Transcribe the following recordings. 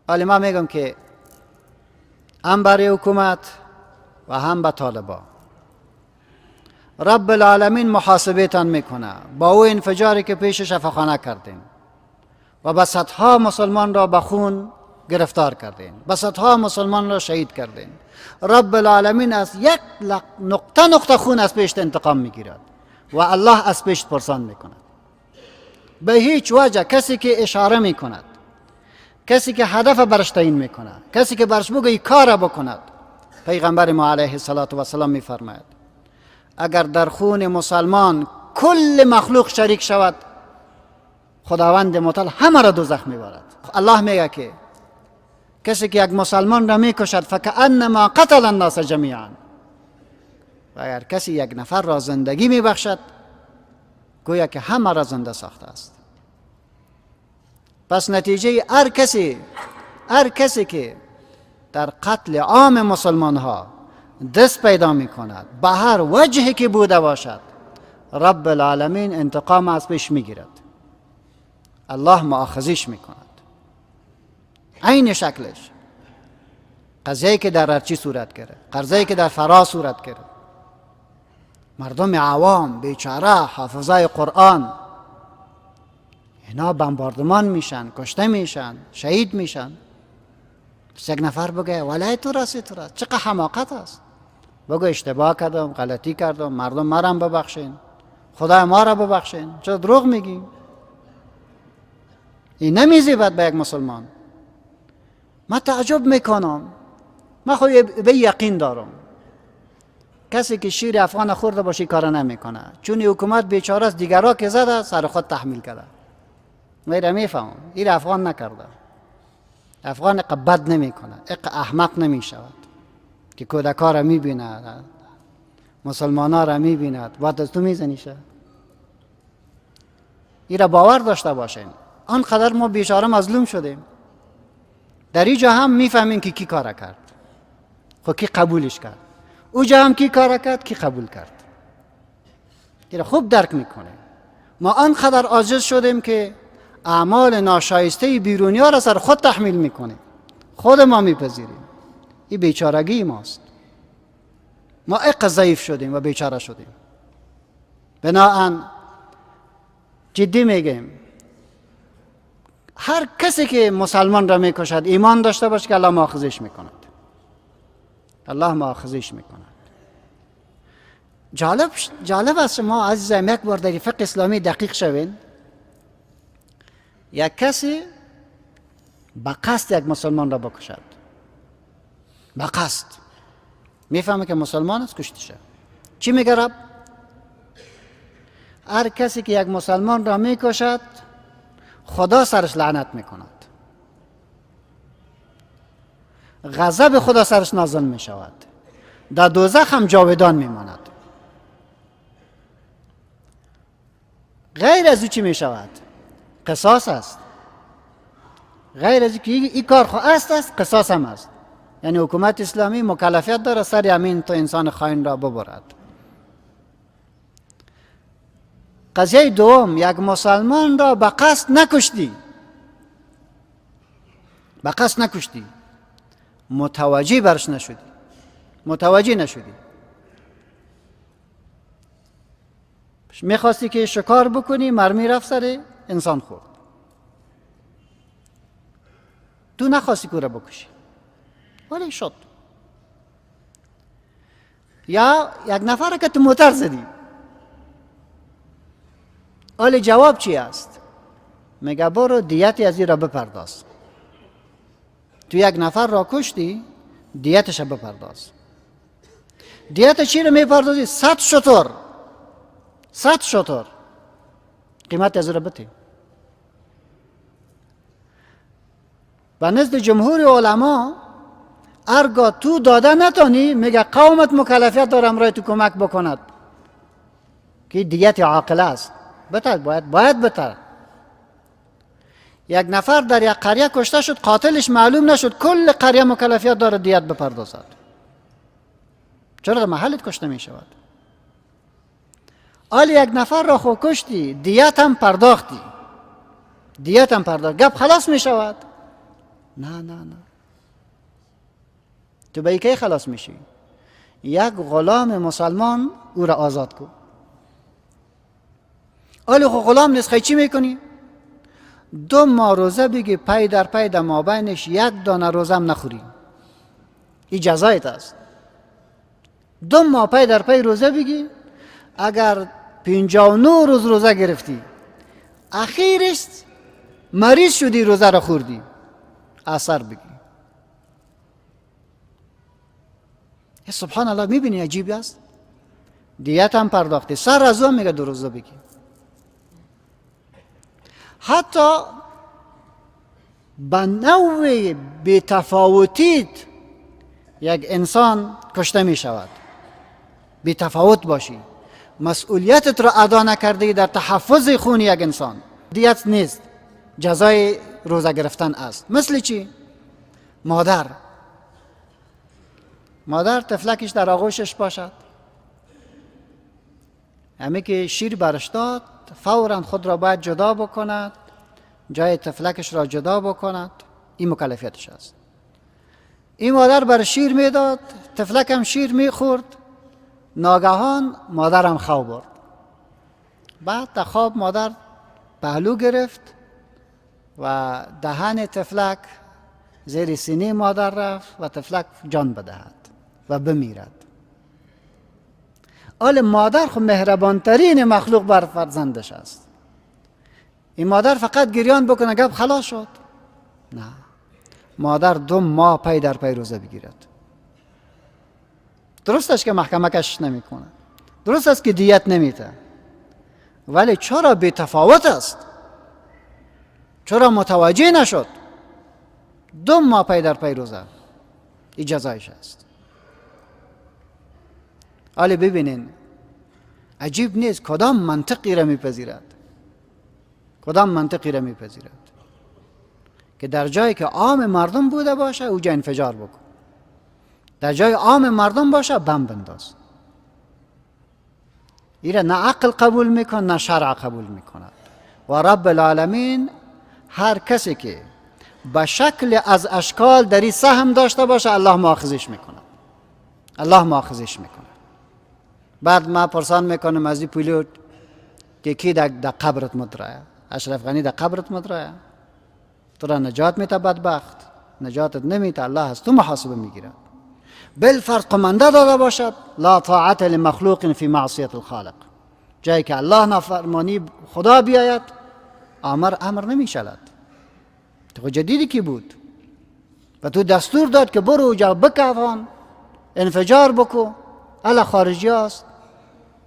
ولی من میگم که هم برای حکومت و هم به طالبا رب العالمین محاسبه تان میکنه با او انفجاری که پیش شفاخانه کردین و به صدها مسلمان را به خون گرفتار کردین، به صدها مسلمان را شهید کردین. رب العالمین از یک نقطه نقطه خون از پیشت انتقام میگیرد و الله از پیشت پرسان میکند. به هیچ وجه کسی که اشاره میکند، کسی که هدف برش تعیین میکند، کسی که برش بگه این کار بکند، پیغمبر ما علیه الصلاة والسلام میفرماید اگر در خون مسلمان کل مخلوق شریک شود، خداوند متعال همه را دوزخ میبرد. الله میگه که کسی که یک مسلمان را میکشد فکأنما قتل الناس جمیعا، و اگر کسی یک نفر را زندگی میبخشد گویا که همه را زنده ساخته است. پس نتیجه هر کسی که در قتل عام مسلمان ها دست پیدا می کند به هر وجهی که بوده باشد، رب العالمین انتقام از پیش می گیرد، الله مؤاخذیش می کند. عین شکلش قضیه که در ارچی صورت گرفت، قضیه که در فرا صورت گرفت، مردم عوام بیچاره حافظای قرآن اینا بمباردمان میشن، کشته میشن، شهید میشن. یک نفر بگه ولای تو راست، تو راست، چقدر حماقت است. بگو اشتباه کردم، غلطی کردم، مردم مرم ببخشین، خدای ما را ببخشین، چرا دروغ میگی؟ این نمیزیبد به یک مسلمان. من تعجب میکنم، من خود به یقین دارم کسی که شیر افغان خورده باشه کار نمیکنه، چون حکومت بیچاره است، دیگرا که زده سر خود تحمیل کرده. من را میفهمم این افغان نکرده، افغان اقا بد نمیکنه، اقا احمق نمیشود که کودکا را میبیند، مسلمان ها را میبیند، بعد از تو میزنیشه. این را باور داشته باشین. آنقدر ما بیچاره مظلوم شدیم. در اینجا هم میفهمیم که کی کار کرد، خب کی قبولش کرد، اوجا هم کی کار کرد، کی قبول کرد. این را خوب درک میکنیم. ما آنقدر عاجز شدیم که اعمال ناشایسته بیرونی ها را سر خود تحمیل میکنیم، خود ما میپذیریم. این بیچارگی ماست. ما اق ضعیف شدیم و بیچاره شدیم. بناهن جدی میگیم هر کسی که مسلمان را میکشد ایمان داشته باشه که الله مؤاخذش میکند، الله مؤاخذش میکند. جالب است شما عزیزم یک بار در فقه اسلامی دقیق شوین. یک کسی به قصد یک مسلمان را بکشد، به قصد، میفهمه که مسلمان است، کشته شد. چی میگه رب؟ هر کسی که یک مسلمان را میکشد خدا سرش لعنت میکند، غضب خدا سرش نازل میشود، در دوزخ هم جاودان میماند. غیر از او چی میشود؟ قصاص است. غیر از که این کار خو است، قصاص هم است. یعنی حکومت اسلامی مکلفیت داره سر همین تو انسان خائن را ببرد. قضیه دوم، یک مسلمان را به قصد نکشتی، به قصد نکشتی، متوجه برش نشدی، متوجه نشدی، میخواستی که شکار بکنی، مرمی رفت سر انسان خورد، تو نخواستی که او را بکشی ولی شد. یا یک نفر که تو موتر زدی، حال جواب چی است؟ میگه برو دیتی از این را بپرداز. تو یک نفر را کشتی، دیتش را بپرداز. دیت چی رو میپردازی؟ 100 شتر، 100 شتر قیمت از او را بده. و نزد جمهور علما ارگاه تو داده نتانی، میگه قومت مکلفیت دارم رای تو کمک بکند که دیت عاقله است، بتر، باید بتر. یک نفر در یک قریه کشته شد، قاتلش معلوم نشد، کل قریه مکلفیت داره دیت بپردازد. چرا در محلت کشته می شود؟ آلی یک نفر را خو کشتی، دیت هم پرداختی، دیت هم پرداخت، گپ خلاص می شود. نه نه نه، تو به کی خلاص میشی؟ یک غلام مسلمان او را آزاد کن. آلی خو غلام نیست، خی چی میکنی؟ 2 ماه روزه بگی پی در پی در مابینش یک دانه روزه هم نخوری، این جزایت است. 2 ماه پی در پی روزه بگی، اگر 59 روز روزه گرفتی اخیرش مریض شدی روزه را خوردی، اثر بگی. سبحان الله، میبینی عجیب است. دیت هم پرداختی، سر از اون میگه 2 روزه بگی. حتی به نوع بی‌تفاوتیت یک انسان کشته می شود. بی‌تفاوت باشی، مسئولیتت را ادا نکردی در تحفظ خون یک انسان، دیت نیست، جزای روزه گرفتن است. مثل چی؟ مادر، مادر طفلکش در آغوشش باشد، همه که شیر برش داد فورا خود را باید جدا بکند، جای طفلکش را جدا بکند، این مکلفیتش است. این مادر بر شیر میداد، طفلک هم شیر میخورد، ناگهان مادرم خواب برد. بعد در خواب مادر پهلو گرفت و دهن طفلک زیر سینه مادر رفت و طفلک جان بدهد و بمیرد. آل مادر خب مهربانترین مخلوق بر فرزندش است. این مادر فقط گریان بکنه گپ خلاص شد؟ نه، مادر 2 ماه پی در پی روزه بگیرد. درست است که محکمه کشش نمیکنه، درست است که دیت نمیده، ولی چرا بی تفاوت است؟ چرا متوجه نشد؟ 2 ماه پی در پی روزه، این جزایش است. حالا ببینین عجیب نیست کدام منطقی را میپذیرد، کدام منطقی را میپذیرد که در جایی که عام مردم بوده باشه اوجا انفجار بکن، در جای عام مردم باشه بم بنداز. ایره نه عقل قبول میکند نه شرع قبول میکند. و رب العالمین هر کسی که به شکل از اشکال در این سهم داشته باشه الله مؤاخذش میکند، الله مؤاخذش میکند. بعد ما پرسان میکنم از این پیلوت که کی در قبرت مدرایه؟ اشرف غنی در قبرت مدرایه؟ تو را نجات میته بدبخت، نجاتت نمیته، الله از تو محاسبه میگیرد. بالفرض قمانده داده باشد، لا طاعت لمخلوق فی معصیت الخالق، جایی که الله نافرمانی خدا بیاید امر نمیشلد. تو جدیدی کی بود و تو دستور داد که برو جا بکوان انفجار بکو، الا خارجی است.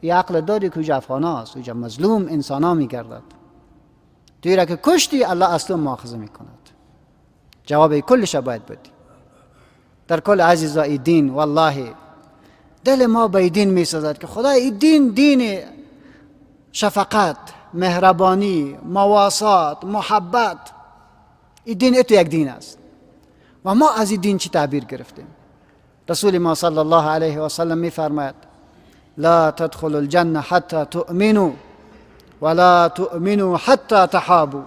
یه عقل داری که اوجا افغان است، اوجا مظلوم انسان ها میگردد. توی را که کشتی الله اصلا مؤاخذه میکند. جواب کلش باید بدی. در کل عزیزای دین، والله دل ما به دین میسازد که خدای این دین دین شفقت، مهربانی، مواسات، محبت، این دین اتو یک دین است و ما از این دین چی تعبیر گرفتیم؟ رسول ما صلی الله علیه و سلم میفرماید لا تدخلوا الجنه حتی تؤمنوا ولا تؤمنوا حتی تحابوا.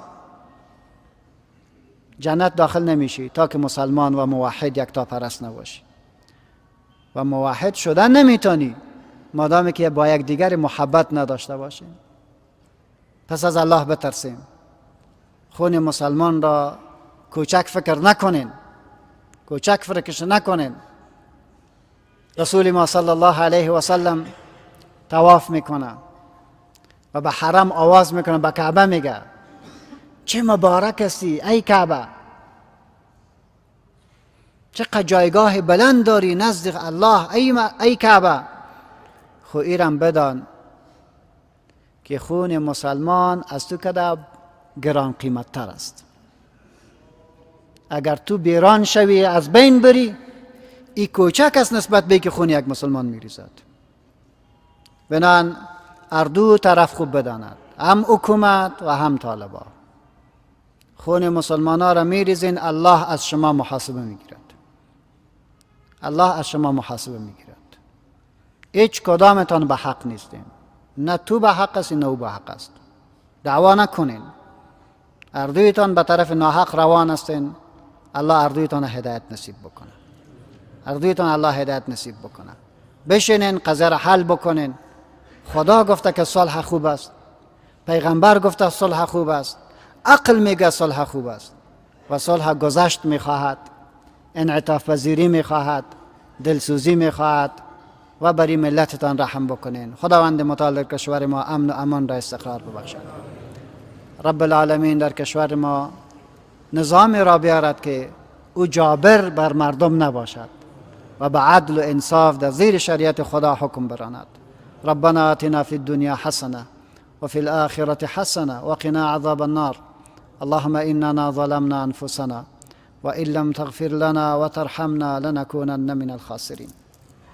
جنت داخل نمیشی تا که مسلمان و موحد یکتا پرست نباشی، و موحد شدن نمیتونی مادامی که با یک دیگر محبت نداشته باشیم. پس از الله بترسیم، خون مسلمان را کوچک فکر نکنین، کوچک فکرش نکنین. رسول ما صلی الله علیه و سلم طواف میکنه و به حرم آواز میکنه، به کعبه میگه چه مبارک هستی ای کعبه، چقدر جایگاه بلند داری نزد الله ای کعبه. خو ایرم بدان که خون مسلمان از تو کده گران قیمت تر است. اگر تو بیران شوی از بین بری، ای کوچک است نسبت به که خون یک مسلمان میریزد. بنان اردو طرف خوب بداند، هم حکومت و هم طالبا، خون مسلمان ها را میریزین، الله از شما محاسبه میگیرد، الله از شما محاسبه میگیرد. هیچ کدامتان به حق نیستین، نه تو به حق است نه او به حق است. دعوا نکنین، اردویتان به طرف ناحق روان هستین. الله اردویتان هدایت نصیب بکنه، اردویتان الله هدایت نصیب بکنه. بشینین قضیه را حل بکنین. خدا گفته که صلح خوب است، پیغمبر گفته صلح خوب است، عقل میگه صلح خوب است و صلح گذشت میخواهد، انعطاف پذیری میخواهد، دلسوزی میخواهد و برای ملتتان رحم بکنین. خداوند متعال در کشور ما امن و امان را استقرار ببخشد. رب العالمین در کشور ما نظامی را بیارد که او جابر بر مردم نباشد و به عدل و انصاف در زیر شریعت خدا حکم براند. ربنا آتنا فی الدنیا حسنه و فی الآخرة حسنه و قنا عذاب النار. اللهم إننا ظلمنا أنفسنا وإن لم تغفر لنا وترحمنا لنكونن من الخاسرين.